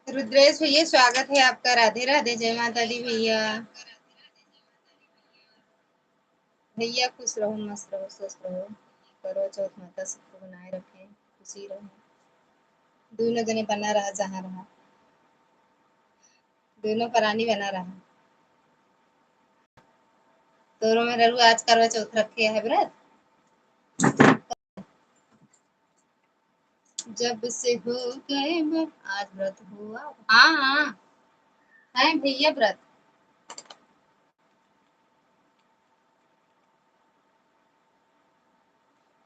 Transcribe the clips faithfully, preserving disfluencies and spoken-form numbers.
रुद्रेश भैया, स्वागत है आपका। राधे राधे, जय माता दी भैया। भैया खुश रहो, मस्त रहो, स्वस्थ रहो। करवा चौथ माता सबको बनाए रखे, खुशी रहो। दोनों जने बना रहा, जहाँ रहा, दोनों परानी बना रहा। तोरो मेहरारू आज करवा चौथ रखे है व्रत। जब से हो गए ब-, आज व्रत हुआ। हाँ, हाँ, है भैया व्रत।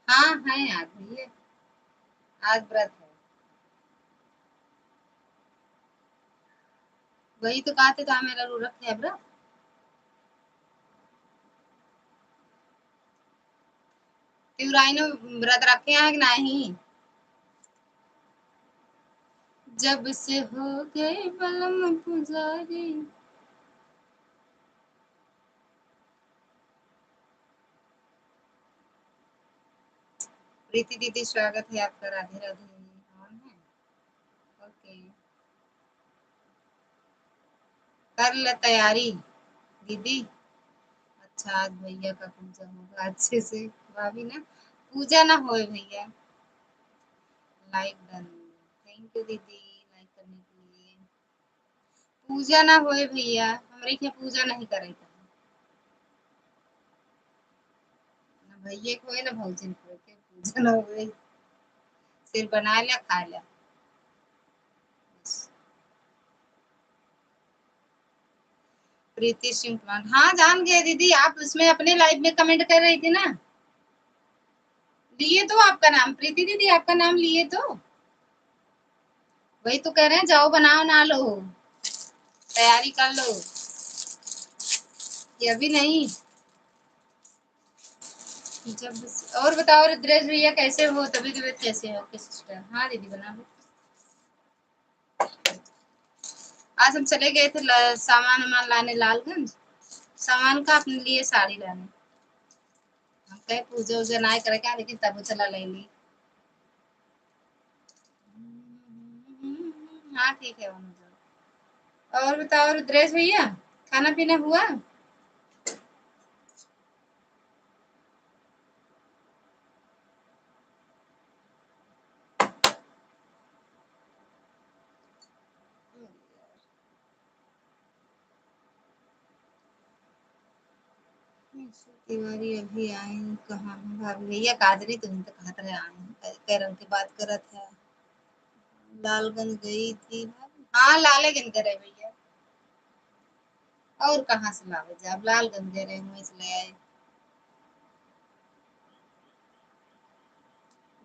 हाँ, है आज भैया, आज व्रत है। वही तो कहते तो मेहरारू रखे है व्रत। तिवराइनो व्रत रखे हैं कि नहीं? जब से हो गए बलम पुजारी। प्रीति दीदी, स्वागत है आपका। राधे राधे। On है? OK। कर ले तैयारी दीदी। अच्छा, आज भैया का पूजा होगा अच्छे से। भाभी ना, पूजा ना होए भैया। Like done। Thank you दीदी, like करने के लिए। पूजा ना होए भैया, हमरे के पूजा नहीं करे के। ना भैया के होए, ना भौजी के होए, के पूजा ना होए। सिर्फ बना लिया, खा लिया। बस। प्रीति सिंह प्लांट, हाँ, जान गए दीदी, आप उसमें अपने live में comment कर रही थी ना। लिए तो आपका नाम, प्रीति दीदी, आपका नाम लिए तो। वही तो कह रहे हैं, जाओ बनाओ ना लो, तैयारी कर लो। ये अभी नहीं। जब से, और बताओ रुद्रेश भैया, कैसे हो? तबीयत, तबीयत कैसे है आपके sister? हाँ दीदी, बना लो। आज हम चले गए थे ला-, सामान वामान लाने लालगंज, सामान का अपने लिए साड़ी लाने। हम कहे पूजा उजा ना करे का, लेकिन तब चला ले ली। हाँ, ठीक है, वहाँ जाओ। और बताओ रुद्रेश भैया, खाना पीना हुआ? तिवारी अभी आए कहाँ हैं? भाभी भैया काजरी तुम तो कहत रहे आए हैं, कै, कै रंग की बात करत है। लालगंज गई थी भाभी। हाँ, लालेगंज गए रहे भैया। और कहाँ से लावे जाब? लालगंज गए रहे, वहीं से ले आए।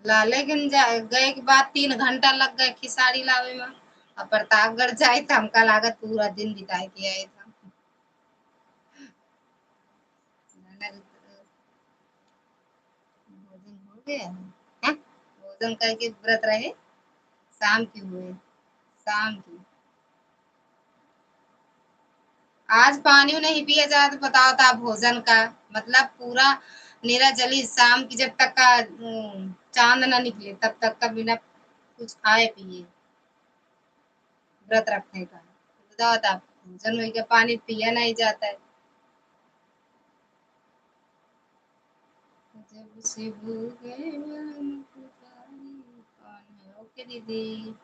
लालेगंज जा-, गए के बाद तीन घंटा लग गए खिसाड़ी लावे में। अब प्रतापगढ़ जाए तो हमका लागत पूरा दिन बिताए के आए था। भोजन हो गया है? हैं? भोजन करके व्रत रहे, शाम की हुए, शाम की। आज पानी नहीं पिया जाए तो बताओ, तो आप भोजन का मतलब पूरा निरा जली, शाम की जब तक का, उम, चांद ना निकले तब तक का बिना कुछ खाए पिए व्रत रखने का। बताओ, तो आप भोजन होइगा, पानी पिया नहीं जाता है। जब से हो गए बलम पुजारी। कौन है? OK दीदी।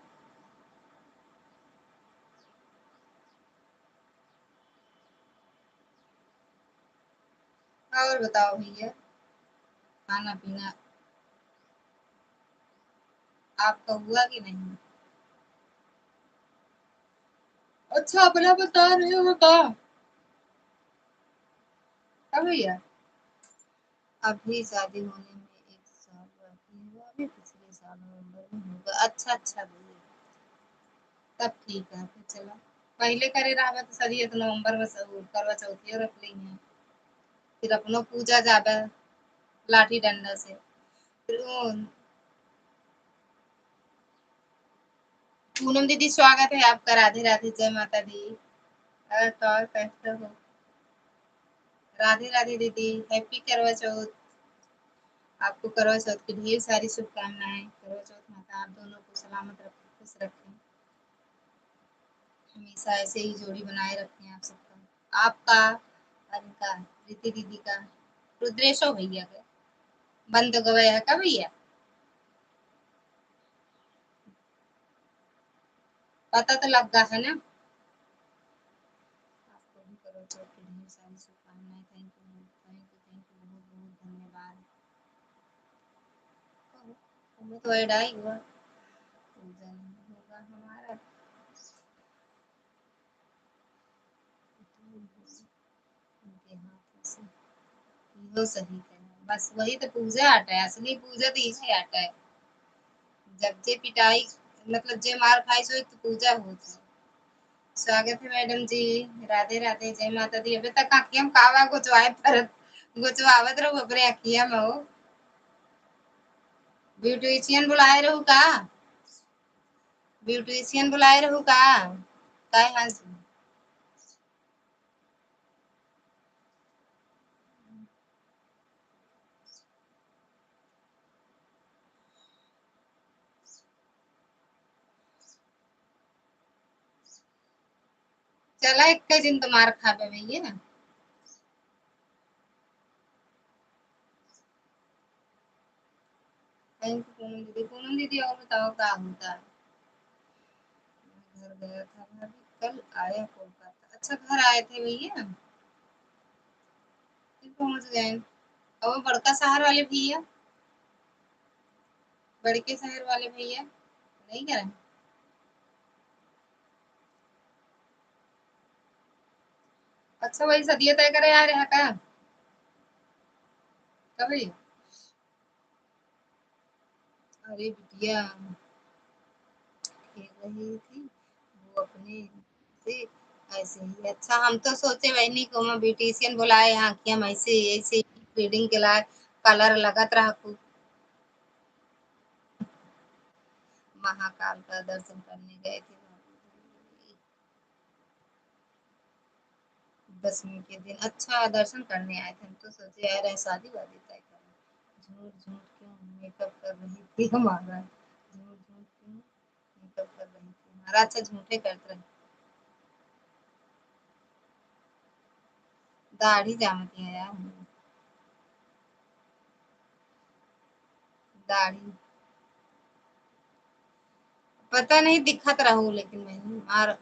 और बताओ भैया, खाना पीना आपका हुआ कि नहीं? अच्छा, अपना बता रहे हो का? का भैया? अभी शादी होने में एक साल बाकी है, अभी पिछले साल नवंबर में होगा। अच्छा, अच्छा भैया, तब ठीक है। फिर चला, पहले करे रहबा तो सदिया तो नवंबर में सब करवा चौथियो रख ली हैं, फिर अपनो पूजा जाबा लाठी डंडा से। फिर वो पूनम दीदी, स्वागत है आपका। राधे राधे, जय माता दी। और तो और कैसे हो? राधे राधे दीदी, happy करवा चौथ। आपको करवा चौथ की ढेर सारी शुभकामनाएं। करवा चौथ माता आप दोनों को सलामत रखें, खुश रखें, हमेशा ऐसे ही जोड़ी बनाए रखें आप सबका, आपका और इनका, प्रीति दीदी का। रुद्रेशो भैया के बंद गवे है का भैया? पता तो लग गया है ना? आपको भी करवा चौथ की ढेर सारी शुभकामनाएं। Thank you, thank you, thank you, बहुत बहुत धन्यवाद। हमें तो ऐड आई हुआ, पूजा नहीं होगा हमारा। उनके हाथों से। इहो सही कहे। बस वही तो पूजा आटा है, असली पूजा तो इहे आटा है। जब जे पिटाई, मतलब जे मार खाई सो तो पूजा होत है। स्वागत है मैडम जी, राधे राधे, जय माता दी। अबे तक आँखिया में कावा गोचवाए परत, गोचवावत रहू अपने आँखिया में हो। ब्यूटिशियन बुलाए रहू का? ब्यूटिशियन बुलाए रहू का? काय हाल जी? चला, एक दिन तो मार खाबे भैया। Thank you पूनम दीदी। पूनम दीदी, और बताओ क्या होता है? घर गया था भाभी, कल आया कोलकाता। अच्छा, घर आए थे भैया, फिर पहुंच गए। और बड़का शहर वाले भैया, बड़के शहर वाले भैया नहीं करें। अच्छा, वही सदिया तय करे आ रहा का? कभी? अरे बिटिया, खेल रही थी वो अपने से ऐसे ही। अच्छा, हम तो सोचे बहनी को मैं ब्यूटिशियन बुलाए यहाँ कि हम ऐसे, ऐसे ही फीडिंग के लाए, कलर लगत रहा खूब। महाकाल का दर्शन करने गए थे भाभी। दसवीं के दिन। अच्छा, दर्शन करने आए थे, हम तो सोचे आ रहे शादी वादी तय करें। झूठ झूठ क्यों मेकअप कर रही थी हमारा, झूठ झूठ क्यों मेकअप कर रही थी हमारा। अच्छा, झूठे करत रहे। दाढ़ी जामत है यार, दाढ़ी पता नहीं दिखत रहू, लेकिन मैं मार।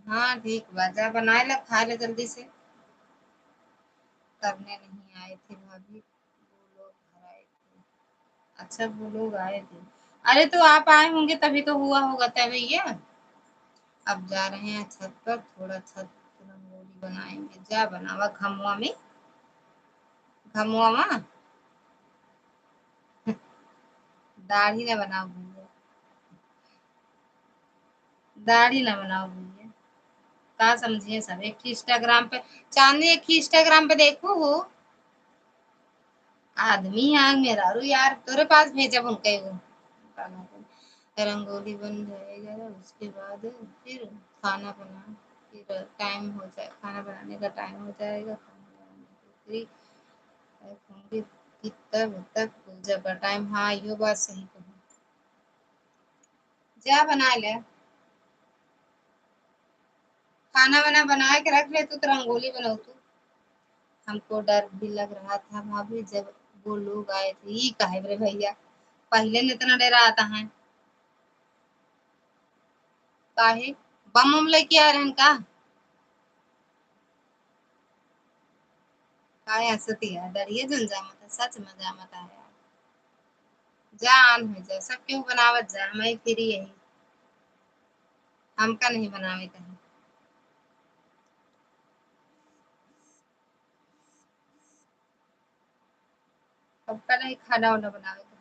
हाँ, ठीक बा, जा बनाए ला, खा ले जल्दी से। करने नहीं आए थे भाभी, वो लोग घर आए थे। अच्छा, वो लोग आए थे। अरे, तो आप आए होंगे तभी तो हुआ होगा तय भैया। अब जा रहे हैं छत पर, थोड़ा छत रंगोली बनाएंगे। जा बनावा घमुआ में, घमुआ में। दाढ़ी ना बनाओ भैया, दाढ़ी ना बनाओ भैया। का समझिए सब, एक ठे Instagram पे, चांदनी, एक ठे Instagram पे देखू हो, आदमी आग मेहरारू यार, तोरे पास भेजब हम कई गो। रंगोली बन जाएगा, उसके बाद फिर खाना बना, फिर टाइम हो जाए, खाना बनाने का टाइम हो जाएगा, खाना बनाने के free होंगे कि तब तक पूजा का टाइम। हाँ, यो बात सही कही। जा बना ले, खाना वाना बना के रख ले तू, तो रंगोली बनाऊ तू। हमको डर भी लग रहा था भाभी, जब वो लोग आए थे। ई काहे रे भैया, पहले न इतना डराता है, काहे? बम उम लेके आ रहन का? काहे हंसती है? डरिए जन जा मत, सच में जा मत आया। जान हो जा, सब केहू बनावत जा, हमें फिर यही, हमका नहीं बनावे कहीं। अब का नहीं खाना वाना बनावे का।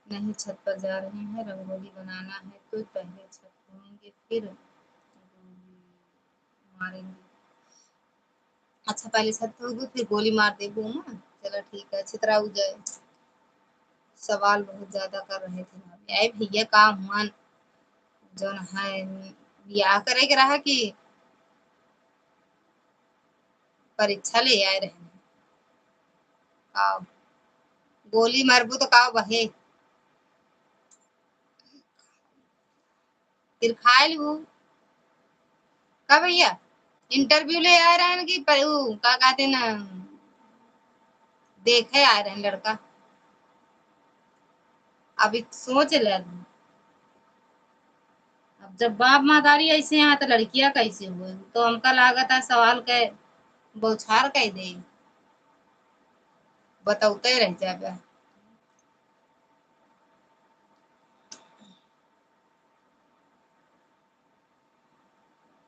नहीं, छत पर जा रहे हैं, रंगोली बनाना है, तो पहले छत धोएंगे, फिर गोली मारेंगे। अच्छा, पहले छत धोबू, फिर गोली मार देबू ना। चलो ठीक है, छितराऊ जाए। सवाल बहुत ज्यादा कर रहे थे भाभी। अरे भैया, का हुआ, जौन है, बियाह करे के रहा कि परीक्षा ले आए रहे। काव, गोली मारबू तो काव बहे। फिर खाए लू का भैया? इंटरव्यू ले आए रहन कि पर ऊ का कहते ना, देखे आए रहन लड़का। अभी सोच ले। अब जब बाप महतारी ऐसे हैं तो लड़कियां कैसे हुए? तो हमका लागत है सवाल के बौछार कह दे, बतौते रह जाबे।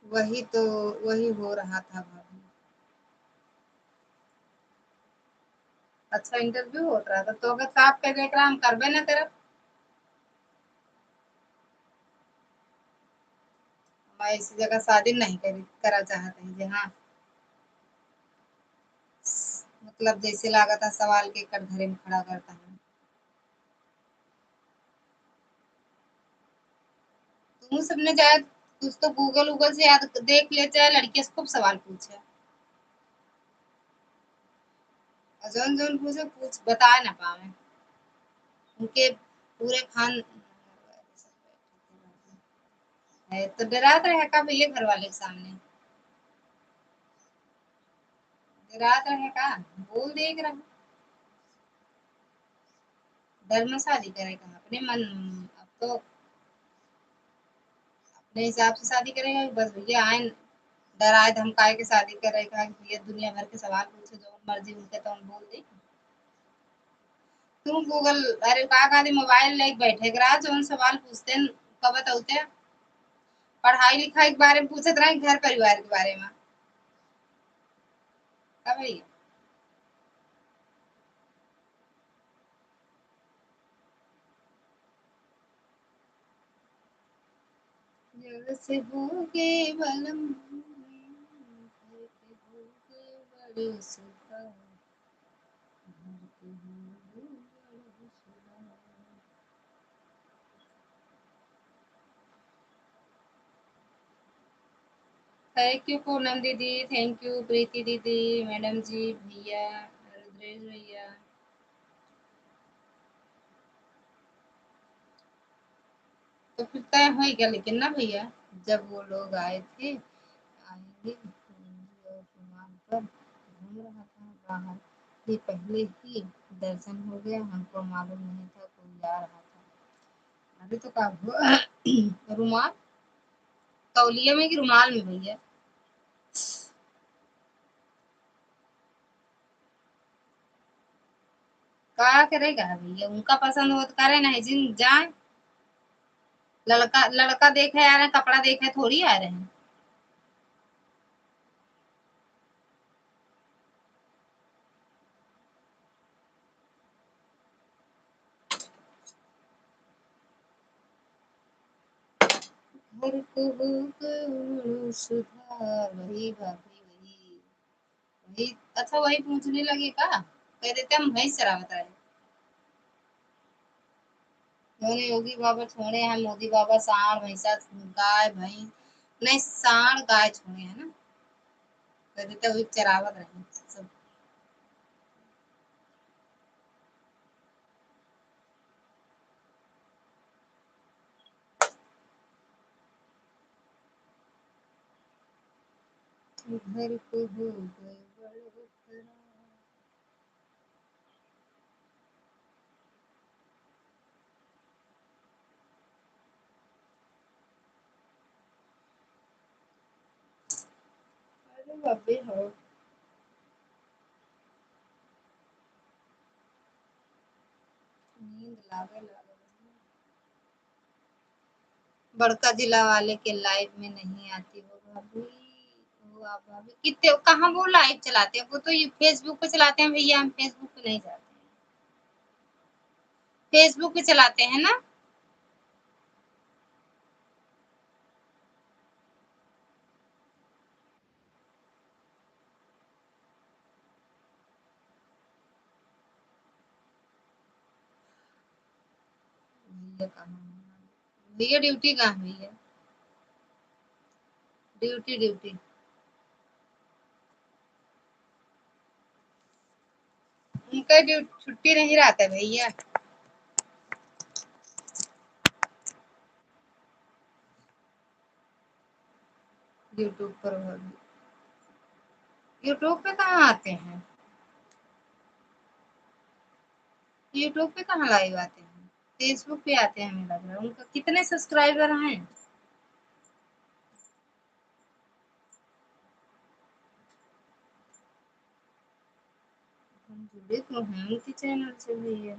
वही तो, वही हो रहा था भाभी। अच्छा इंटरव्यू होत रहा था, तो अगर साफ कह दे एकरा हम करबे ना करब। हम ऐसी जगह शादी नहीं करी, करा चाहते हैं जे हाँ, मतलब जैसे लागत है सवाल के कटघरे में खड़ा करता है। तुम सबने जाए कुछ तो Google वूगल से याद देख ले, चाहे लड़कियों से खूब सवाल पूछे। और जौन जौन पूछे, पूछ बता ना पावे। उनके पूरे खान है, तो डरात रहे का भैया घर वाले के सामने? डरात रहे का? बोल दे एक रहा। डर में शादी करे का, अपने मन, अब तो अपने हिसाब से शादी करेगा कि बस भैया आए डराए धमकाए के शादी करे का, कि भैया दुनिया भर के सवाल पूछे, जौन मर्जी उनके तौन बोल दे। तुम Google, अरे का कहते, मोबाइल लेके बैठे के रहा, जौन सवाल पूछते हैं, का बतौते हैं? पढ़ाई लिखाई के बारे में पूछत रहे, घर परिवार के बारे में। का भैया? जग से होगे बलम, घर के होगे बड़े सुखा, घर के होगे बड़े सुखा। Thank you पूनम दीदी, thank you प्रीति दीदी, मैडम जी, भैया, रुद्रेश भैया। तो फिर तय हो गया, लेकिन ना भैया, जब वो लोग आए थे, आएंगे, और रुमाल पर घूम रहा था बाहर, ये पहले ही दर्शन हो गया, हमको मालूम नहीं था कोई आ रहा था। अरे तो का हुआ? रुमाल तौलिया में कि रुमाल में भैया? का करेगा भैया, उनका पसंद हो तो करे, नहीं जिन जाए। लड़का, लड़का देखे आ रहे हैं, कपड़ा देखे थोड़ी आ रहे हैं। घर को हो गयो सुधार, वही भाभी, वही। वही, अच्छा, वही पूछने लगे का? कह देते हम भैंस चरावत रहे। उन्होंने योगी बाबा छोड़े हैं, मोदी बाबा साँड़, भैंसा, गाय, भैंस, नहीं, साँड़, गाय छोड़े हैं ना, कह देते वही चरावत रहे सब। घर को हो गए बड़े खराब। अरे बाप रे, हो। नींद लागे लागल। बड़का जिला वाले के live में नहीं आती हो भाभी, हो आप भाभी। कितने, कहाँ वो live चलाते हैं? वो तो ये Facebook पे चलाते हैं भैया, हम Facebook पे नहीं जाते हैं। Facebook पे चलाते हैं ना। भैया कहाँ हैं? भैया ड्यूटी कहाँ है भैया? Duty, duty. उनका ड्यू-, छुट्टी नहीं रहता भैया। YouTube पर भाभी, YouTube पे कहाँ आते हैं? YouTube पे कहाँ live आते हैं? Facebook पे आते हैं, हमें लग रहा है। उनका कितने subscriber हैं? हम जुड़े तो हैं उनके channel से भैया,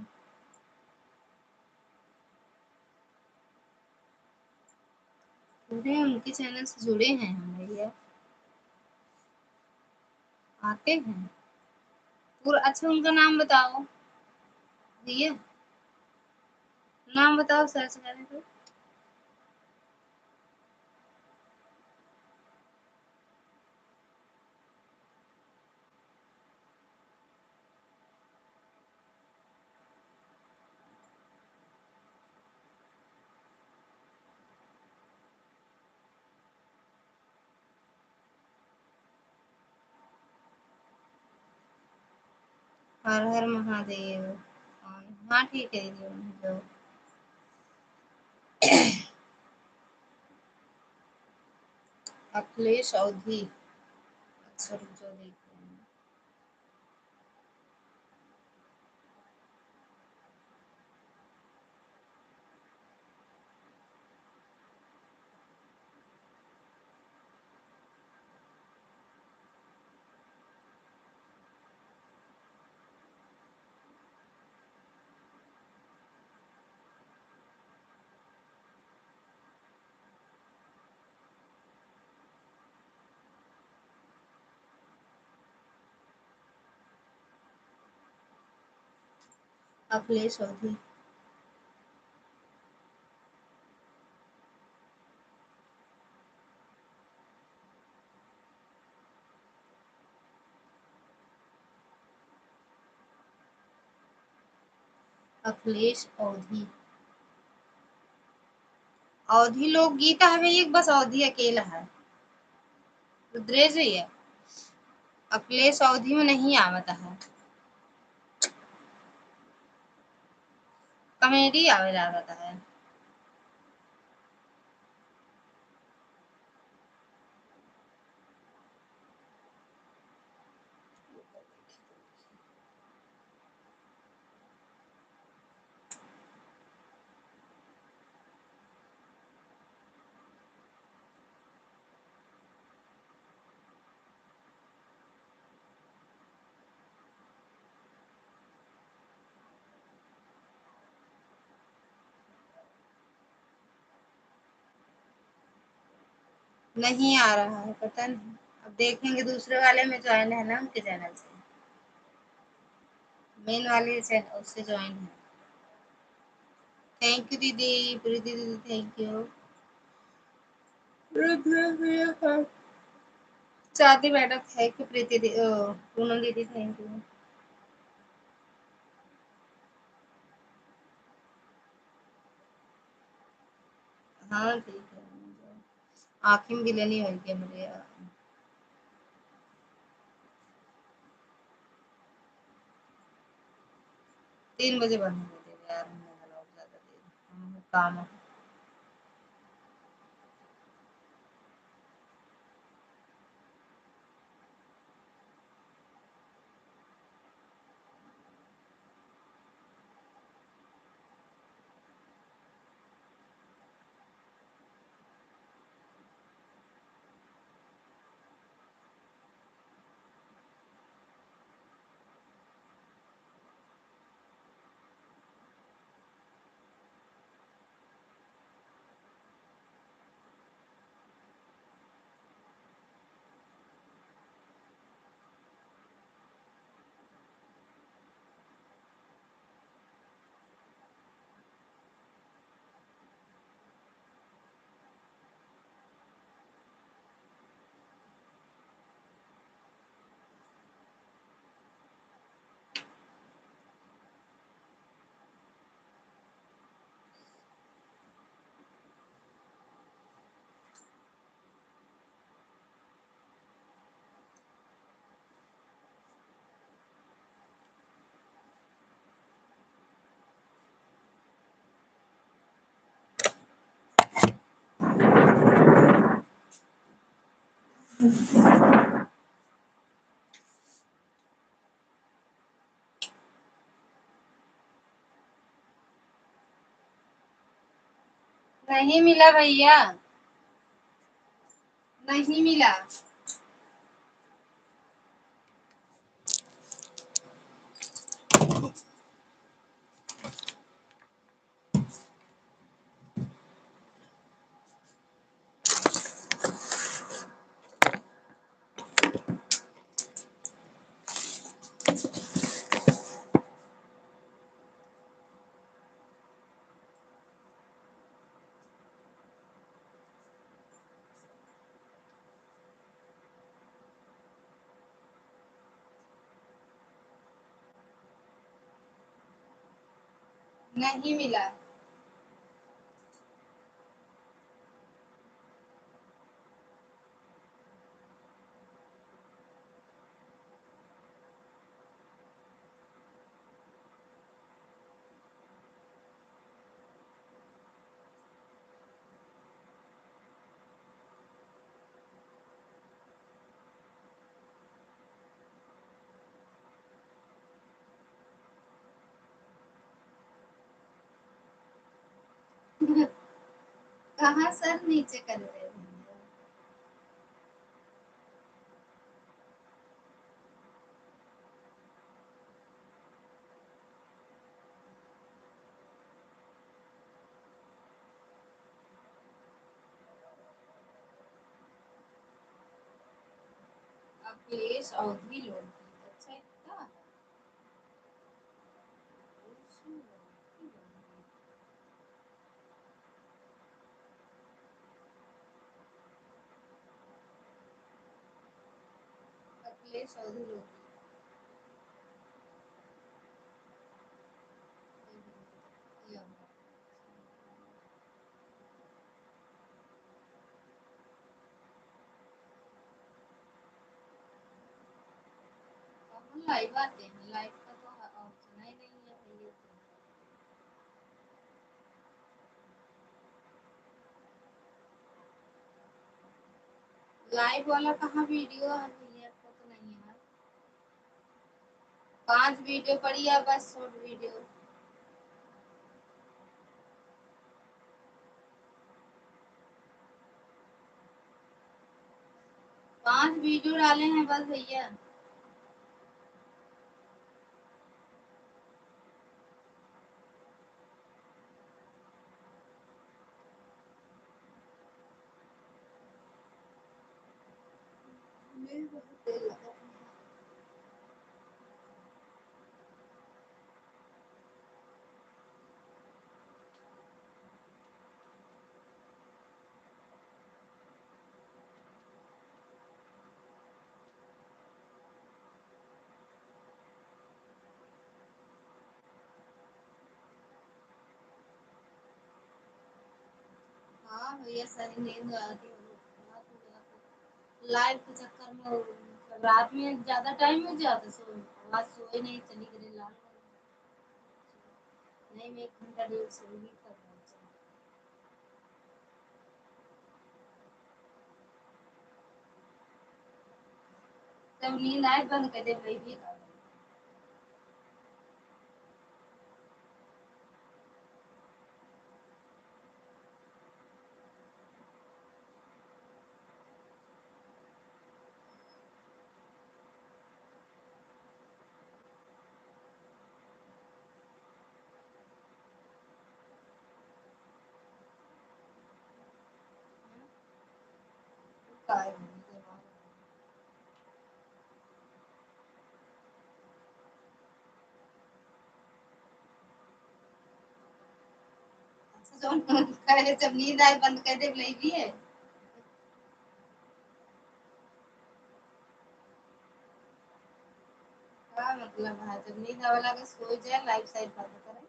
पूरे उनके channel से जुड़े हैं हम भैया, आते हैं पूरा। अच्छा, उनका नाम बताओ भैया, नाम बताओ, search करें तो। हर हर महादेव। हाँ, ठीक है दीदी, वहीं जाओ। अखिलेश अवधी। अच्छा, रुक जाओ, देख रहे हैं। अखिलेश अवधी। अखिलेश अवधी। अवधी लोकगीत हवे एक, बस अवधी अकेला है। रुद्रेश भैया, अखिलेश अवधी में नहीं आवत है। Comedy आवे लागत है। नहीं आ रहा है, पता नहीं, अब देखेंगे। दूसरे वाले में join है ना उनके channel से, main वाले channel, उससे join है। Thank you दीदी, प्रीति दीदी, thank you। चांदी मैडम, thank you। प्रीति दी-, ओ, पूनम दीदी, thank you। हाँ, ठीक है। आँखी में गिलनी होइ गई हमरे। तीन बजे बंद होइ गई यार, हमने बोला ज्यादा देर, हम काम है। नहीं मिला भैया, नहीं मिला। नहीं मिला। कहाँ सर नीचे कर रहे हैं? अखिलेश अवधी लोग। अच्छा, इतना है। अखिलेश अवधी लोग। कहाँ लाइव आते हैं? लाइव का तो ऑप्शन ही नहीं है भैया। लाइव वाला कहाँ वीडियो है भैया? को तो नहीं है। पांच वीडियो पड़ी है बस, शॉर्ट वीडियो। पांच वीडियो डाले हैं बस भैया। हाँ भैया, सही नींद आती है। लाइव के चक्कर में वो, मतलब, रात में ज्यादा टाइम हो जाता, सो आवाज सोए नहीं, चली गई लाल। नहीं, मैं एक घंटा डेढ़ सौ ही कर रहा हूँ। तब नींद आए, बंद कर दे भाई भी। अच्छा, जौन कहे जब नींद आए बंद कर दे, लइबी है। का मतलब है, जब नींद आवे लागे, सो जाए, लाइव साइड बंद करे।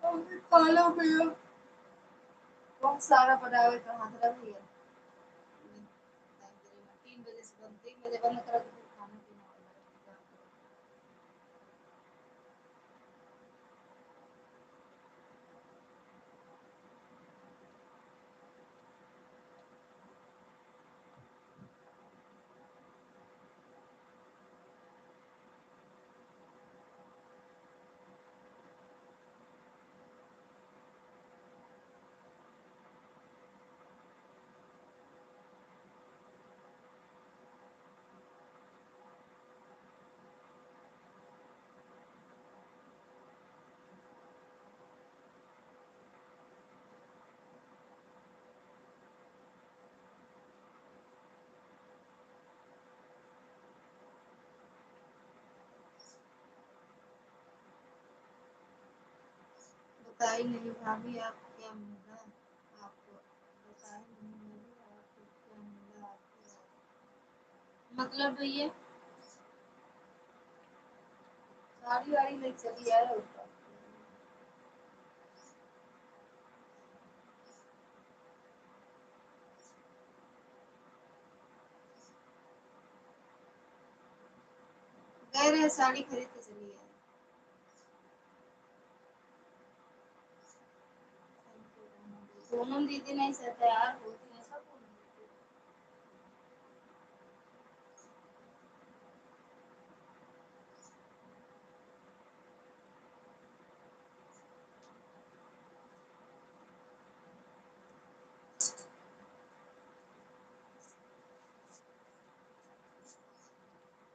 अभी खाना भैया बहुत सारा बनावे का हाथ रहा भैया। तीन बजे से बंद, तीन बजे बंद करके फिर खाना पीना वाला। बताई नहीं भाभी, आप क्या मिला आपको? बताई नहीं भाभी, आपको क्या मिला आपको? मतलब भैया, साड़ी वाड़ी नहीं चली यार। गए रहे साड़ी खरीद के चली आए। पूनम दीदी नहीं से तैयार होती है, सब पूनम दीदी।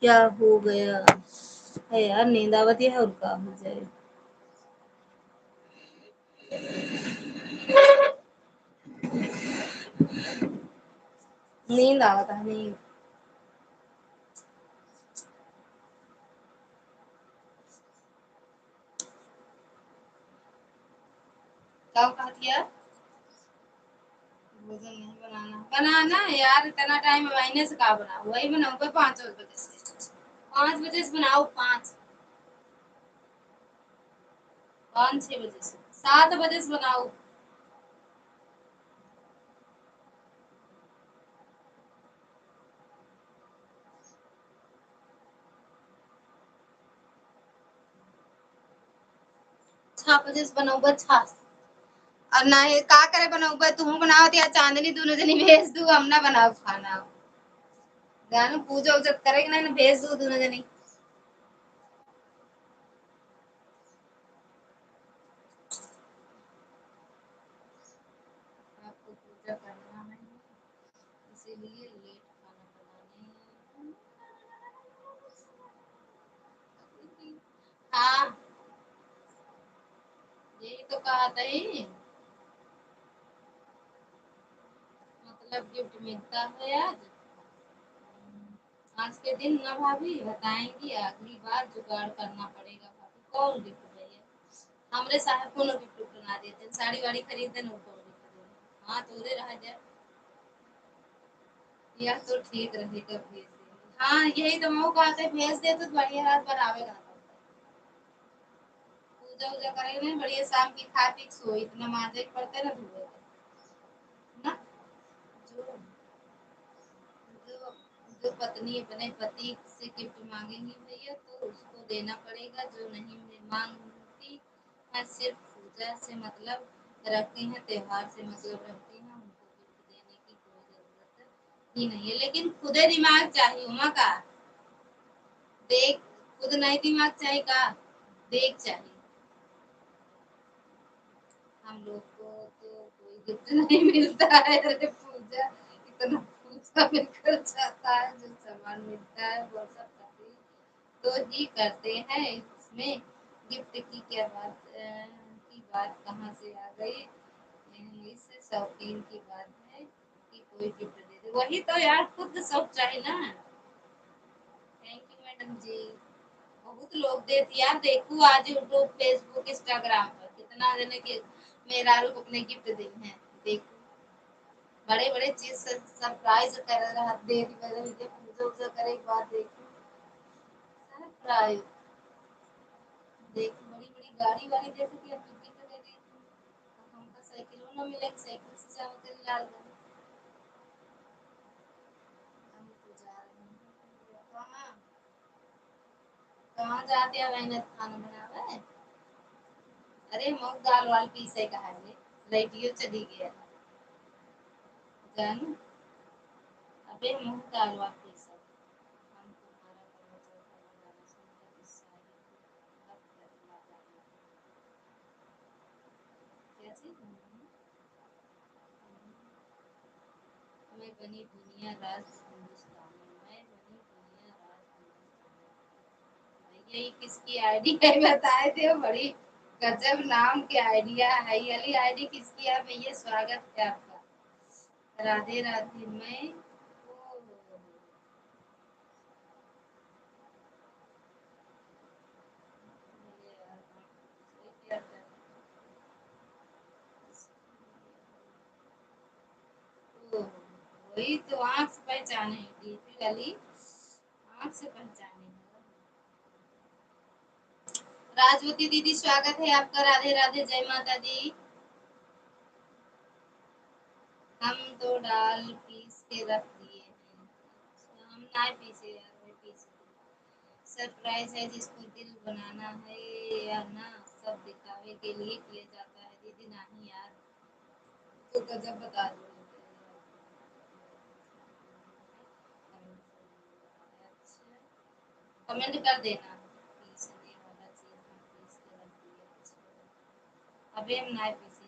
क्या हो गया है यार, नींद आवत है और का हो जाए। नींद आवत है, नींद। का कहत हिया? भोजन नहीं बनाना। बनाना है यार, इतना टाइम अब आईने से का बनाओ? वही बनाओ कोई पाँच बजे से। पाँच बजे से बनाओ, पाँच। पाँच, छः बजे से, सात बजे से बनाओ। छः बजे से बनउबे, छः। और ना ये का करे बनउबे, तुहूँ बनावत या चांदनी, दुनो जनी भेज दू, हम ना बनाउब खाना। जानू पूजा उजा करे के नहीं, भेज दू दुनो जनी। आपको पूजा करना है, इसीलिए लेट खाना बनाने। हाँ, यही तो कहा था ही। मतलब गिफ्ट मिलता है आज। आज के दिन ना भाभी, बताएंगी, अगली बार जुगाड़ करना पड़ेगा भाभी। कौन गिफ्ट भैया? हमरे साहब कोनो गिफ्ट उफ्ट ना देते, साड़ी वाड़ी खरीद देन, कौन गिफ्ट देन? हाँ, तोरे रह जाए। यह तो ठीक रहेगा, भेज देंगे। हाँ, यही तो मैं कहते, भेज दे तो बढ़िया रात बनावे ना। पूजा उजा करे नहीं, बढ़िया शाम की खा पी के सोई, इतना मांजे के पड़ते ना धोए के। ना? जो, जो, जो पत्नी अपने पति से गिफ्ट मांगेंगी भैया, तो उसको देना पड़ेगा, जो नहीं मांगती, मैं सिर्फ पूजा से मतलब रखती हैं, त्योहार से मतलब रखती हैं, उनको गिफ्ट देने की कोई जरूरत ही नहीं है। लेकिन खुदे दिमाग चाहिए, ओमा का देख, खुद नहीं दिमाग चाहिए का, देख चाहिए। हम लोग को तो कोई गिफ्ट नहीं मिलता है। अरे पूजा, इतना पूजा में खर्च आता है, जो सामान मिलता है वो सब पति तो ही करते हैं, इसमें गिफ्ट की क्या बात, अ, की बात कहाँ से आ गई? इस शौकीन की बात है कि कोई गिफ्ट दे दे। वही तो यार, खुद शौक चाहिए ना। Thank you मैडम जी। बहुत लोग देत यार, देखू आज YouTube, Facebook, Instagram पर कितना जने के मेहरारू को अपने गिफ्ट दे हैं, देखू। बड़े बड़े चीज से सरप्राइज कर रहा, दे दी, मतलब ये पूजा उजा करे के बाद देखू सरप्राइज। देखू बड़ी बड़ी गाड़ी वाड़ी, देखू कि अब गिफ्ट दे दी। अब हमका साइकिलो ना मिले, साइकिल से जाओ तेरी लालगंज। हम तो जा रहे हैं। कहाँ? कहाँ जाते हैं मेहनत खाना बनावे? अरे, मऊ दाल वाल पीसे कहा है, लाइटियो चली गया। जानू, अबे मऊ दाल वाल पीसे। हम तुम्हारा कमर चौथा बजाना सुनकर इस शायरी को अब तक ना जाना। क्या चीज? मैं बनी दुनिया राज हिंदुस्तानी, मैं बनी दुनिया राज हिंदुस्तानी। भैया, ये किसकी आईडी है, बताए दे। बड़ी गजब नाम के आइडिया है। ये वाली आईडी किसकी है भैया? स्वागत है आपका। राधे राधे। मैं, ओ, ओ, ओ। वही तो, आँख से पहचाने हैं, डीपी वाली आँख से पहचाने हैं। राजवती दीदी, स्वागत है आपका। राधे राधे, जय माता दी। हम तो दाल पीस के रख दिए हैं। हम ना पीसे यार, मैं पीस दूँ। सरप्राइज है, जिसको दिल बनाना है या ना, सब दिखावे के लिए किया जाता है। दीदी, नहीं यार, तो गजब बता दो। अच्छा, कमेंट कर देना। पीसने वाला चीज हम पीस के रख दिए। अच्छा, अबे हम ना पीसे।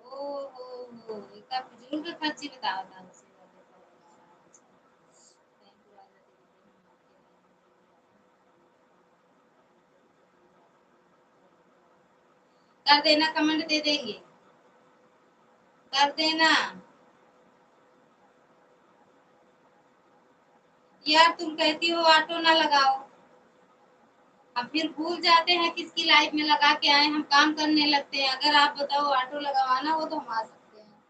ओ, हो, हो, एका फिजूल के खर्ची बतावत है, उसे वाले पर। अच्छा। कर देना, कमेंट दे देंगे, कर देना। यार, तुम कहती हो ऑटो ना लगाओ, अब फिर भूल जाते हैं किसकी लाइफ में लगा के आए, हम काम करने लगते हैं। अगर आप बताओ ऑटो लगवाना हो तो हम आ सकते हैं।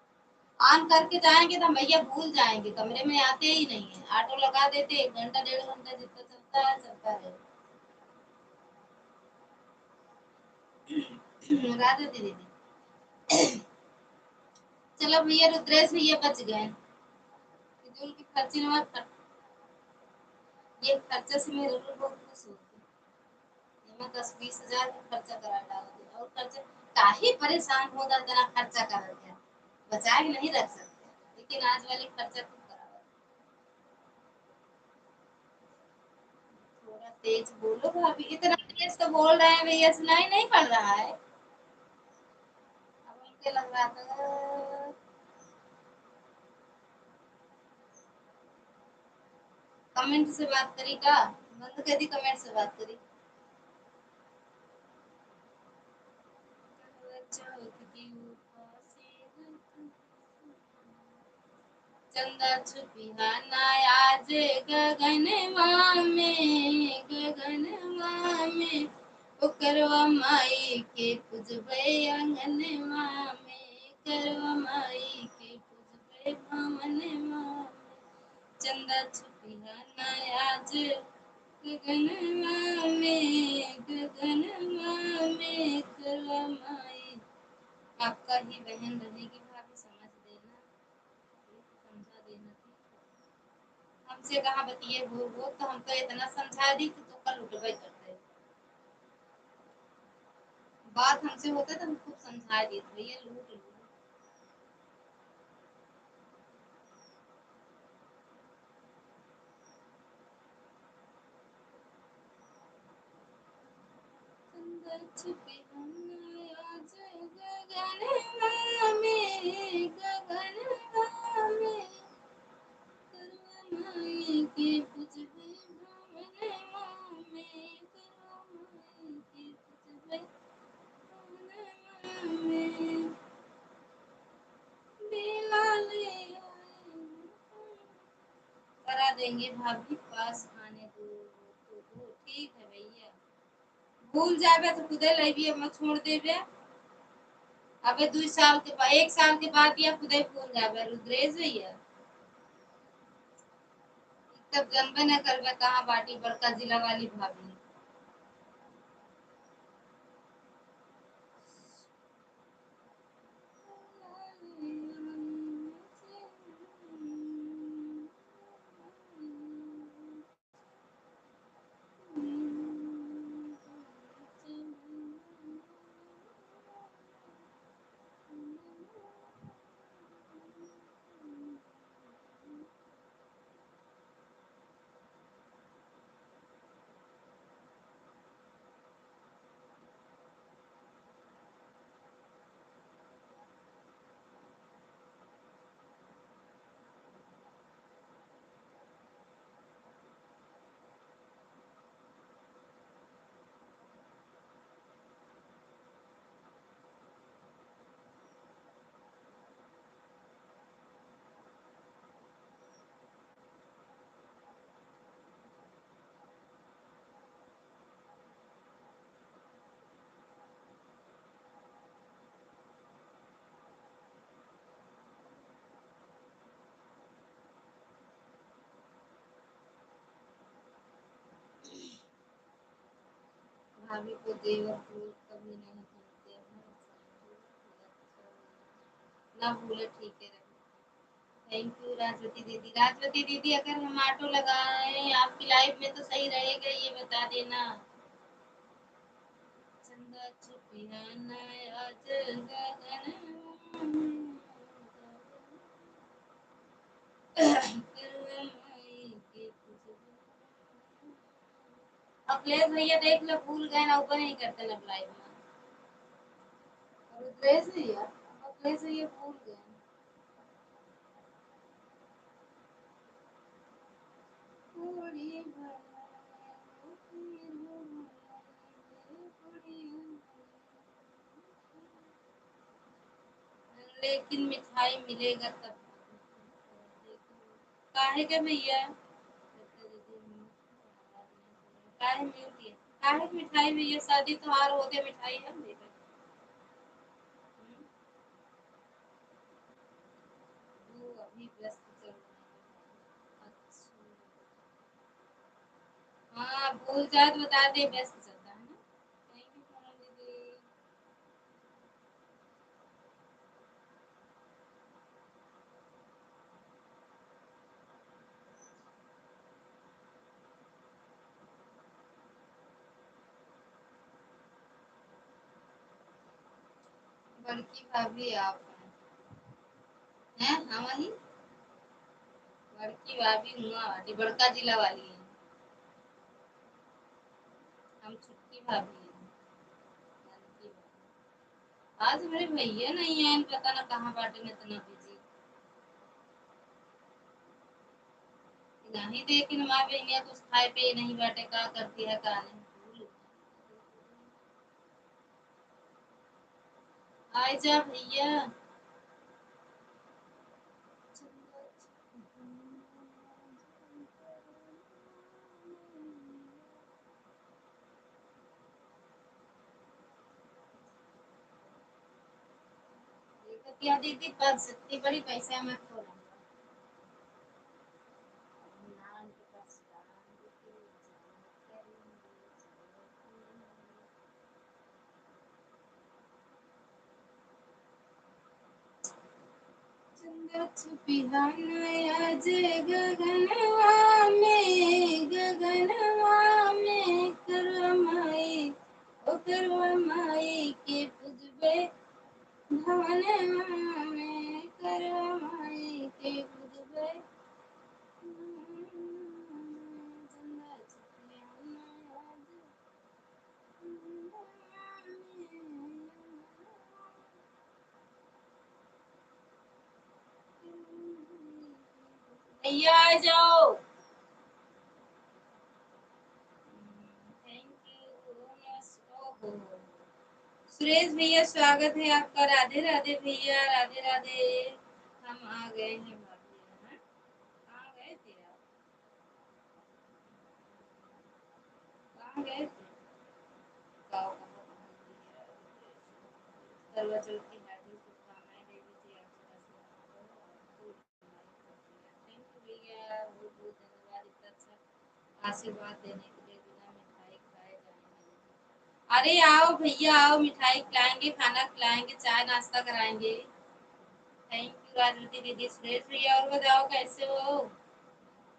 ऑन करके जाएंगे तो हम भैया भूल जाएंगे, कमरे में आते ही नहीं है। ऑटो लगा देते, एक घंटा डेढ़ घंटा जितना चलता है चलता रहे। राधे दीदी। चलो भैया, रुद्रेश भैया बच गए। फिजूल की खर्ची में मत खर्च-, ये खर्चा से मेरे लोग बहुत खुश होते हैं। एमा दस बीस हजार के खर्चा करा डालत है। और खर्चा काहे परेशान हो जाते ना, खर्चा करत है, बचा के नहीं रख सकते, लेकिन आज वाली खर्चा खूब करावत। थोड़ा तेज बोलो भाभी, इतना तेज तो बोल रहे हैं भैया, सुनाई नहीं पड़ रहा है। अब उनके लग रहा था। कमेंट से बात करी का? बंद कर दी, कमेंट से बात करी। चंदा छुपिहा ना आज गगनवा में, गगनवा में, ओ करवा माई के पूजबे अंगनवा में, करवा माई के पूजबे भवनवा में। चंदा छुपिहा ना आज गगनवा में, गगनवा में, करवा माई। आपका ही बहन रहेगी भाभी, समझ लेना, समझा देना थी। हमसे कहाँ बतिए हो, वो तो हम तो इतना समझा दी कि तो कल उठबे करते। बात हमसे होते तो हम खूब समझा दी, भैया लूट लूट। करा देंगे भाभी, पास आने दो तो दो। ठीक है भैया, भूल जाबे तो खुदे लेबी, अब मत छोड़ देबे। अबे दू साल के बाद, एक साल के बाद या खुदे भूल जाबे रुद्रेश भैया। तब जनबे न करबे कहाँ बाटी बड़का जिला वाली भाभी। भाभी को देवर को कभी नहीं भूलते हैं। ना भूले, ठीक है, रहे। Thank you राजवती दीदी। राजवती दीदी, अगर हम auto लगाएं आपकी live में तो सही रहेगा, ये बता देना। चंदा छुपिया ना आज गगन में। अखिलेश भैया देख लो, भूल गए ना, open नहीं करते ना live में। और रुद्रेश भैया, अखिलेश भैया भूल गए। लेकिन मिठाई मिलेगा तब। काहे के भैया? काहे mute है? काहे के मिठाई भैया? शादी त्योहार हो गया, मिठाई हम देते हैं। हम्म? वो अभी व्यस्त चल रहे हैं। अच्छा। हाँ, भूल जाए तो बता दे, व्यस्त चलता है ना। Thank you पूनम दीदी। बड़की भाभी आप हैं? हैं? हम ही? बड़की भाभी हुआ वाली, बड़का जिला वाली है। हम छुटकी भाभी हैं। बड़की भाभी। आज मेरे भैया नहीं आए, पता ना कहाँ बाटे, इतना busy। नहीं, लेकिन हमार बहिनिया कुछ खाए पिए नहीं बाटे, का करती है, का नहीं। आए जा भैया। देखो क्या दीदी, बस इतनी बड़ी पैसा मत बोलो। चंदा छुपिया ना आज गगनवा में, गगनवा में करवा माई, ओ करवा माई के पूजबे भवनवा में, करवा माई के पूजबे। चंदा छुपिया ना आज भैया आ जाओ। Thank you। ओहो। सुरेश भैया, स्वागत है आपका। राधे राधे भैया, राधे राधे। हम आ गए हैं भाभी, हाँ? कहाँ गए थे आप? कहाँ गए थे? गाँव का। करवा चौथ की हार्दिक शुभकामनाएं देवी जी, आप सदा सुहागन रहो। Thank you भैया, बहुत बहुत धन्यवाद इतना अच्छा आशीर्वाद देने के लिए। बिना मिठाई खाए जाएंगे। अरे आओ भैया, आओ, मिठाई खिलाएंगे, खाना खिलाएंगे, चाय नाश्ता कराएंगे। Thank you राजवती दीदी, सुरेश भैया, और बताओ कैसे हो?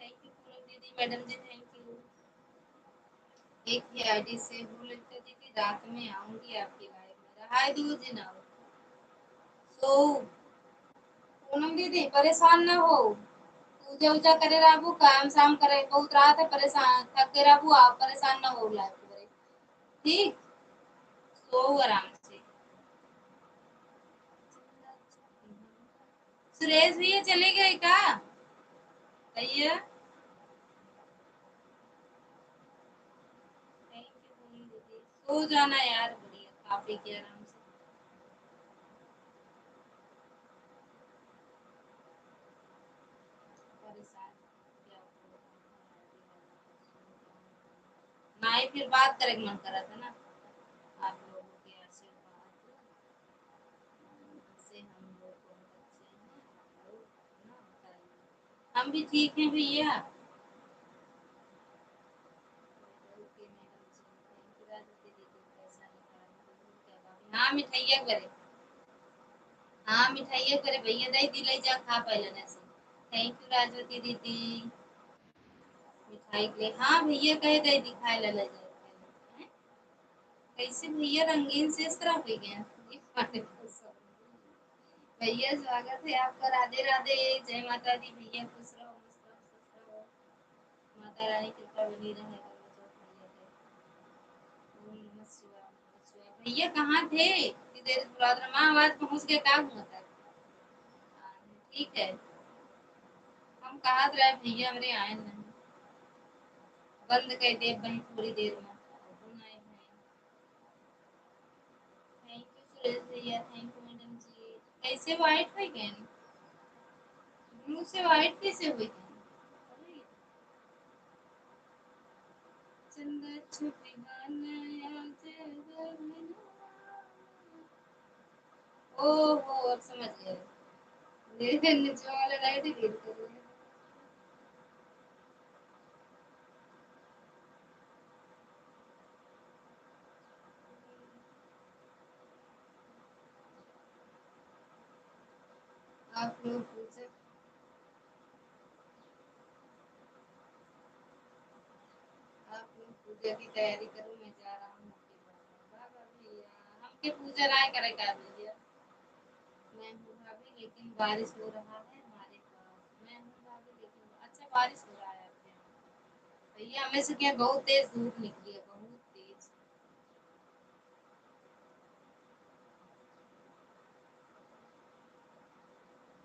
Thank you पूनम दीदी, मैडम जी, thank you। एक ही ID से हो ललिता दीदी, रात में आऊंगी आपके live में। रहाय दू जिन आओ। सो पूनम दीदी परेशान ना हो, पूजा उजा करे रहबू, काम शाम करे, बहुत रात है, परेशान थक के रहबू, आप परेशान ना हो live करे, ठीक? सो आराम से। सुरेश भैया चले गए का? भैया, thank you पूनम दीदी, सो जाना यार, बढ़िया खा पी के आराम से। परेशान क्या हो? नहीं, फिर बात करे के मन करत है ना, आप लोगों के आशीर्वाद से हम लोग बहुत अच्छे हैं, आप लोग अपना बताइए। हम भी ठीक हैं भैया। OK madam ji, thank you Raju दीदी। हाँ, मिठाइया करे। हाँ, मिठाइया करे भैया, दे दिलाई जा, खा पहले ना से। Thank you राजवती दीदी। मिठाई के लिए, हाँ भैया कहे दे दिखाए ला, ले जाए। हैं? कैसे भैया रंगीन से इस तरह हो गया? भैया स्वागत है आपका, राधे राधे, जय माता दी भैया, खुश रहो, मस्त रहो, खुश रहो। माता रानी कृपा बनी रहे। ओम नमः शिवाय, नमः शिवाय। भैया कहाँ थे? इतनी देर से बुलात रहा, माँ आवाज पहुँच गया, का हुआ था? हाँ, ठीक है। हम कहा रहे भैया हमरे आए नहीं, बंद कर दे वहीं थोड़ी देर में। Thank you सुरेश भैया, thank you मैडम जी। कैसे white हो गए? Blue से white कैसे हो गए? चंदा छुपी गाना या जगमना। ओहो, अब समझ गए। मेरे नीचे वाला light ही delete कर दिया। आप लोग पूजा, आप लोग पूजा की तैयारी करो, मैं जा रहा हूँ। वाह, वाह भैया, हमके पूजा ना करे का भैया। मैं हूँ भाभी, लेकिन बारिश हो रहा है हमारे पास। मैं हूँ भाभी, लेकिन अच्छा बारिश हो रहा है आपके यहाँ। भैया, हमें से क्या बहुत तेज धूप निकली है, बहुत तेज।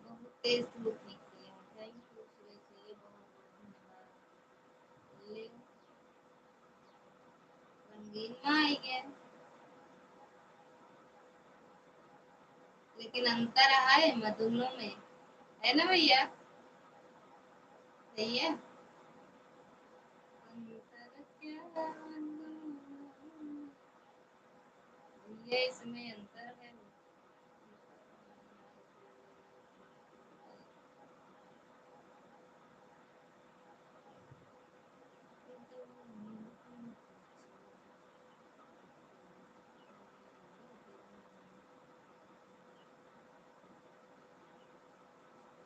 बहुत तेज धूप निकली है। Thank you सुरेश भैया, बहुत बहुत धन्यवाद। ले, रंगीन में आई गया, लेकिन अंतर है म दोनों में, है ना भैया? भैया, अंतर क्या दोनों में? भैया, इसमें अंतर है।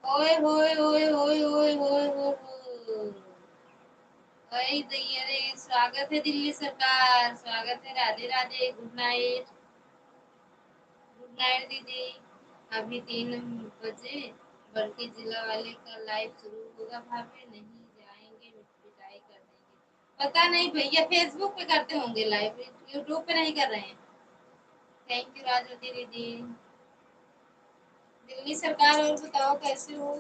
ओए होए, ओए होए, ओए होए, ओए होए। ओए दैया रे, स्वागत है दिल्ली सरकार, स्वागत है, राधे Radhe, good night। Good night दीदी। अभी तीन बजे बड़की जिला वाले का live शुरू होगा भाभी, नहीं जाएंगे, पिटाई कर देंगे। पता नहीं भैया, Facebook पे करते होंगे live, YouTube पे नहीं कर रहे हैं। Thank you राजवती दीदी। दिल्ली सरकार, और बताओ कैसे हो?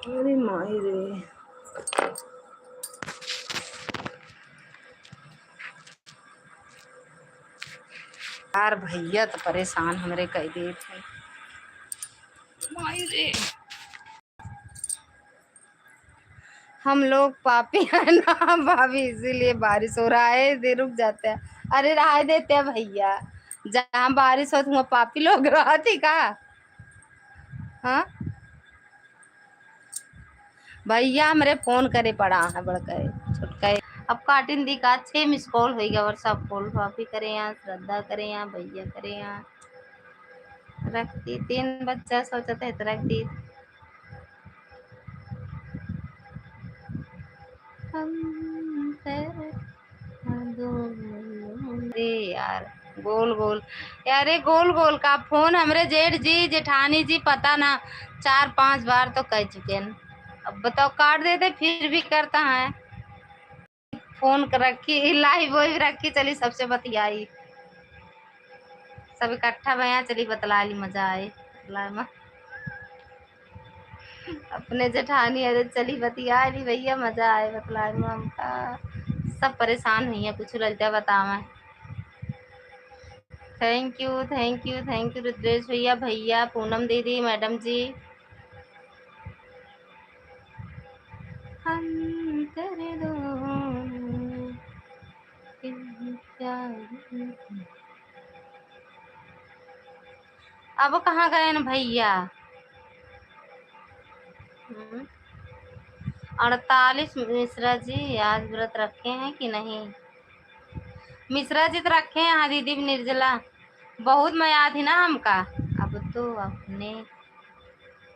अरे माई रे। यार भैया तो परेशान हमरे कई देत हैं। माई रे। हम लोग पापी हैं ना भाभी, इसीलिए बारिश हो रहा है, दे रुक जाते हैं। अरे रहा देते हैं भैया, जहाँ बारिश होत हुआ पापी लोग रहत ही का? हाँ भैया, हमरे फोन करे पड़ा है बड़का छोटका। अब काटिन दी का, छः miss call होइगा, WhatsApp call भाभी करे यहाँ, श्रद्धा करे यहाँ, भैया करे यहाँ। रख दी, तीन बच्चा सोचत है तो रख दी। हम तेरे दो, अरे यार, गोल गोल, यार ये गोल गोल का फोन हमरे जेठ जी, जेठानी जी, पता ना, चार पांच बार तो कह चुके हैं। अब बताओ, काट देते, फिर भी करता है। फोन कर रखी, live वाइव रखी, चली सबसे बतियाई, सब इकट्ठा भैया, चली बतला ली, मजा आए बतलाए में। अपने जेठानी, अरे चली बतिया ली भैया, मजा आए बतलाए में हमका। सब परेशान हुई हैं, कुछ ललचा बतावे। Thank you, thank you, thank you Rudresh भैया, भैया, पूनम दीदी, मैडम जी। हम तेरे दोनों अब कहाँ गए न भैया? हम्म। अड़तालीस मिश्रा जी आज व्रत रखे हैं कि नहीं? मिश्रा जी तो रखे हैं, हाँ दीदी निर्जला। बहुत मया थी ना हमका। अब तो आपने,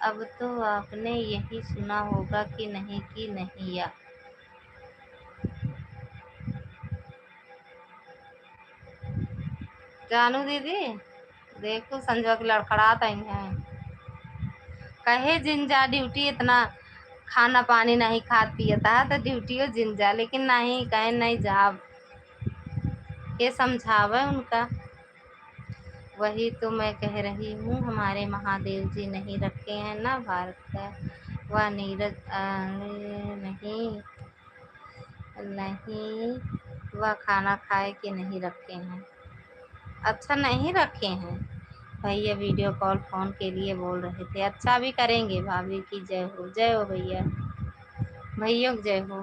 अब तो आपने यही सुना होगा कि नहीं, कि नहीं या। जानू दीदी, देखो संजवा के लड़खड़ात आई हैं। कहे जिन जा ड्यूटी इतना खाना पानी नहीं खात पियत है, तो ड्यूटियो जिन जा, लेकिन नहीं, कहे नहीं जाब। के समझावे उनका। वही तो मैं कह रही हूँ, हमारे महादेव जी नहीं रखे हैं ना भारत का, वह नीरज, अ, नहीं, नहीं, वह खाना खाए कि नहीं रखे हैं। अच्छा, नहीं रखे हैं भैया, वीडियो कॉल फोन के लिए बोल रहे थे। अच्छा, अभी करेंगे। भाभी की जय हो, जय हो भैया, भैया की जय हो।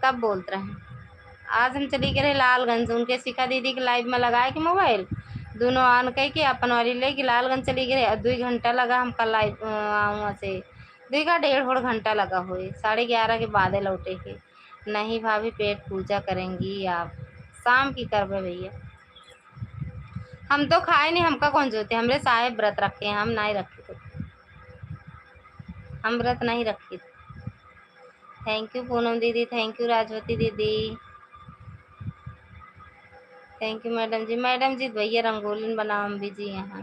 कब बोलत रहे? आज हम चली गए रहे लालगंज, उनके शिखा दीदी के लाइव में लगाए के मोबाइल, दोनों ऑन कह के अपन वाली लेके लालगंज चली गए रहे। और दुई घंटा लगा हमका लाइव, अ, वहाँ से दुई का डेढ़ होड़ घंटा लगा हुए, साढ़े ग्यारह के बादे लौटे के। नहीं भाभी, पेट पूजा करेंगी आप, शाम की करबे भैया। हम तो खाए नहीं, हमका कौन जोते, हमरे साहेब व्रत रखे हैं, हम नहीं रखे थे, हम व्रत नहीं रखे थे। Thank you पूनम दीदी, thank you राजवती दीदी, thank you मैडम जी। मैडम जी भैया रंगोलिन बनावम भी जी यहाँ।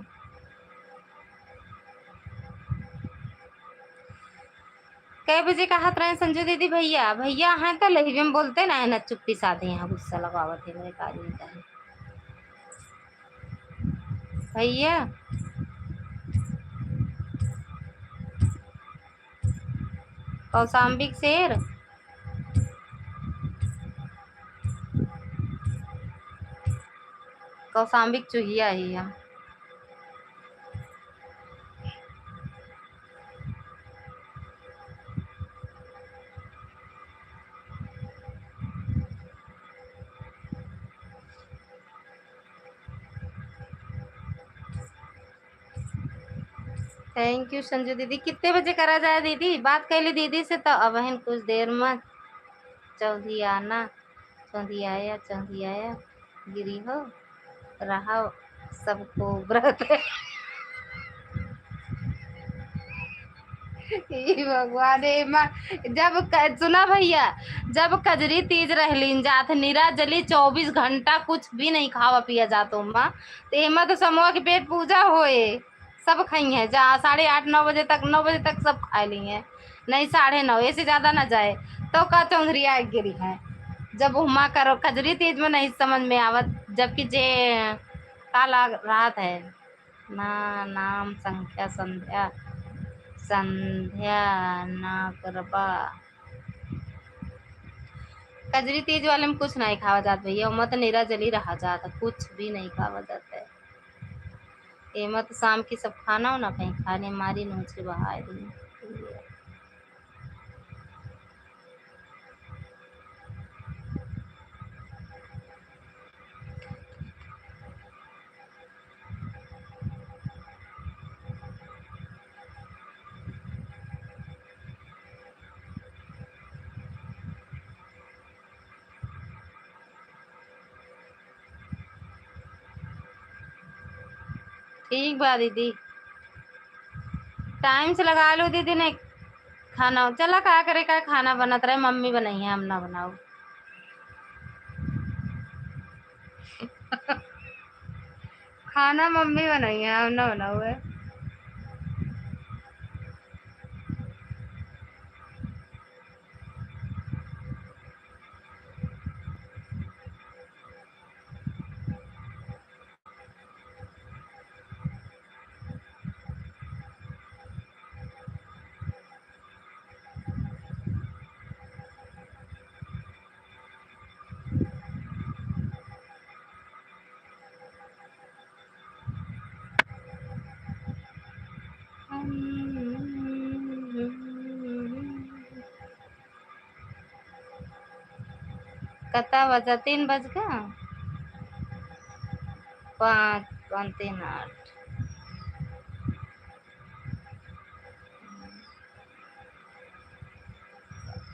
कै बजे कहत रहे संजू दीदी भैया, भैया हैं तो लहिवे में बोलते ना है ना, चुप्पी साधे यहाँ गुस्सा लगावत है मेरे काज में कहे। भैया कौशाम्बी के शेर, कौशाम्बी के चुहिया ही है। Thank you संजू दीदी। कितने बजे करा जाए दीदी? बात कैली दीदी से तो अबहिन कुछ देर में चौधियाना, चौधियाया, चौधियाया गिरी हो, रहा सबको व्रत। ई भगवान, एमा जब क-, सुना भैया, जब कजरी तीज रहलीन जात निरा जली चौबीस घंटा कुछ भी नहीं खावा पिया जात ओमा, तो एमा तो समूह के पेट पूजा होए, सब खाई हैं जा साढ़े आठ नौ बजे तक, नौ बजे तक सब खा ली हैं, नहीं साढ़े नौ, ऐसे ज्यादा ना जाए। तो का चौधरी आ गिरी है जब हुमा करो कजरी तीज में नहीं समझ में आवत, जबकि जे का लाग रात है। ना नाम संख्या संध्या, संध्या ना करबा। कजरी तीज वाले में कुछ नहीं खावा जात भैया, ओमा तो निरा जली रहा जात है, कुछ भी नहीं खावा जाता है। एमा तो शाम की सब खाना हो ना कहीं खाने मारी नोच के बहाए दिन। ठीक बा दीदी, टाइम से लगा लो दीदी ने खाना। चला का करे का, खाना बनत रहे, मम्मी बनाई है, हम ना बनाओ। खाना मम्मी बनाई है, हम ना बनाओ है। कता बजा? तीन बज गा। पाँच, पाँच तीन आठ।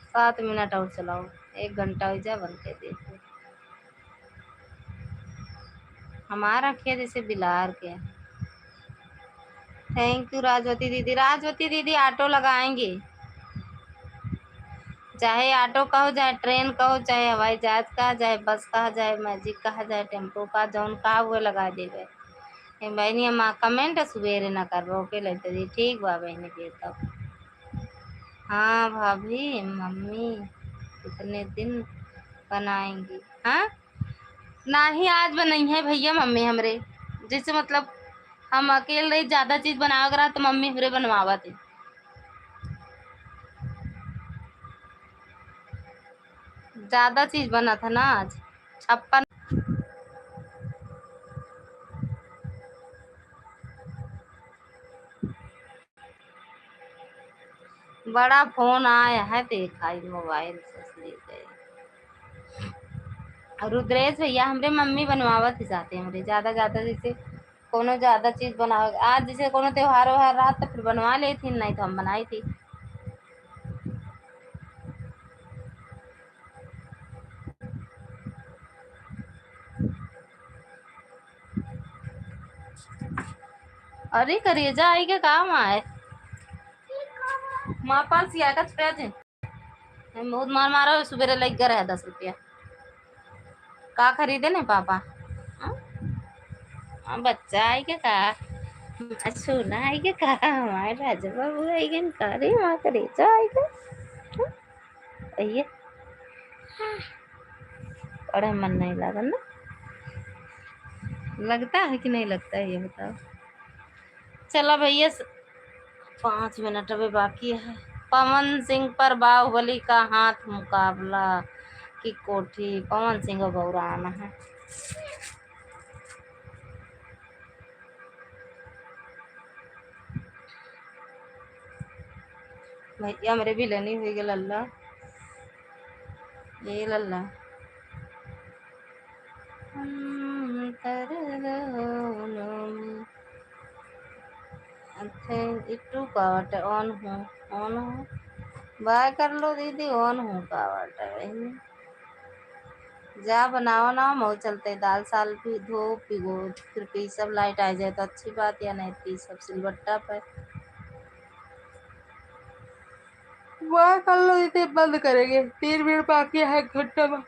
सात मिनट और चलाओ, एक घंटा होइ जा, बंद कर देते। हमार अँखिया जैसे बिलार के। Thank you राजवती दीदी। राजवती दीदी, auto लगाएंगे, चाहे auto कहो, चाहे train कहो, चाहे हवाई जहाज कहा, चाहे bus कहा, चाहे magic कहा, चाहे tempo कहा, जौन कहा उहे लगा देबे। ए बहिनी, हम comment सुबेरे ना करबो, OK ललिता जी, ठीक बा बहिनी जी तब। हाँ भाभी, मम्मी कितने दिन बनाएंगी? हाँ, नाही आज बनइहैं भइया मम्मी हमरे, जैसे मतलब हम अकेल रही, ज्यादा चीज बनावे के रहा तो मम्मी हमरे बनवावत है। ज्यादा चीज बनत है ना आज, छप्पन। बड़ा फोन आया है, देखा ई मोबाइल से ले गए। और रुद्रेश भइया हमरे मम्मी बनवावत ही जाते हमरे, ज्यादा ज्यादा जैसे कोनो ज्यादा चीज बनावे, आज जैसे कोनो त्योहार व्योहार रहा तो फिर बनवा लेती, नहीं तो हम बनाई थी। अरे करेजा आई के काम आए। माँ पास सिया का छुपया थे। हम बहुत मार मारा, सुबेरे लग गया रहा दस रुपया। का खरीदे ने पापा? हाँ? हाँ, बच्चा आई के का? सोना आई के का? हमारे राजा बाबू आई के का रे? माँ करेजा आई के? हाँ? ये पढ़े मन नहीं लागल ना? लगता है कि नहीं लगता है, ये बताओ। चला भइया, स-, पाँच मिनट अबे बाकी है। पवन सिंह पर बाहुबली का हाथ मुकाबला की कोठी, पवन सिंह बौरान है। भइया, हमरे बिलनी होइ गए लल्ला। ए लल्ला। अंतर दोनों में। अच्छा, ई टू का बाटे? On हूँ, on हूँ। बाय कर लो दीदी, on हूँ का बाटे बहिनी? जा बनावा ना, मऊ चलते दाल साल भी धो पिगो, फिर पीसब, light आ जाए तो अच्छी बात, या नहीं पीसब सिलबट्टा पे। वाह, कर लो, इसे बंद करेंगे, तीन मिनट बाकी है, एक घंटा में।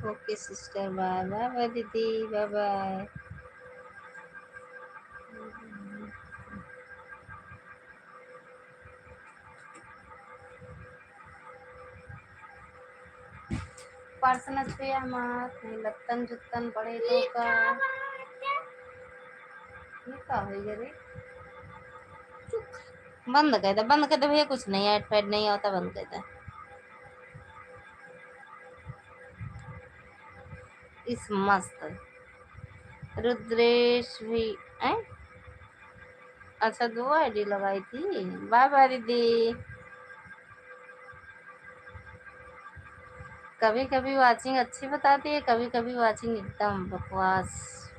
OK sister, bye bye दीदी, bye bye। पर्स न छुए हमार, कहीं लत्तन जुत्तन पड़े तो का? ये का होई रे? बंद कर दे, बंद कर दे भइया, कुछ नहीं, ऐड फैड नहीं होता, बंद कर दे। इस मस्त रुद्रेश भी, हैं? अच्छा, दो ID लगाई थी। बाय बाय दीदी। कभी कभी watching अच्छी बताती है, कभी कभी watching एकदम बकवास।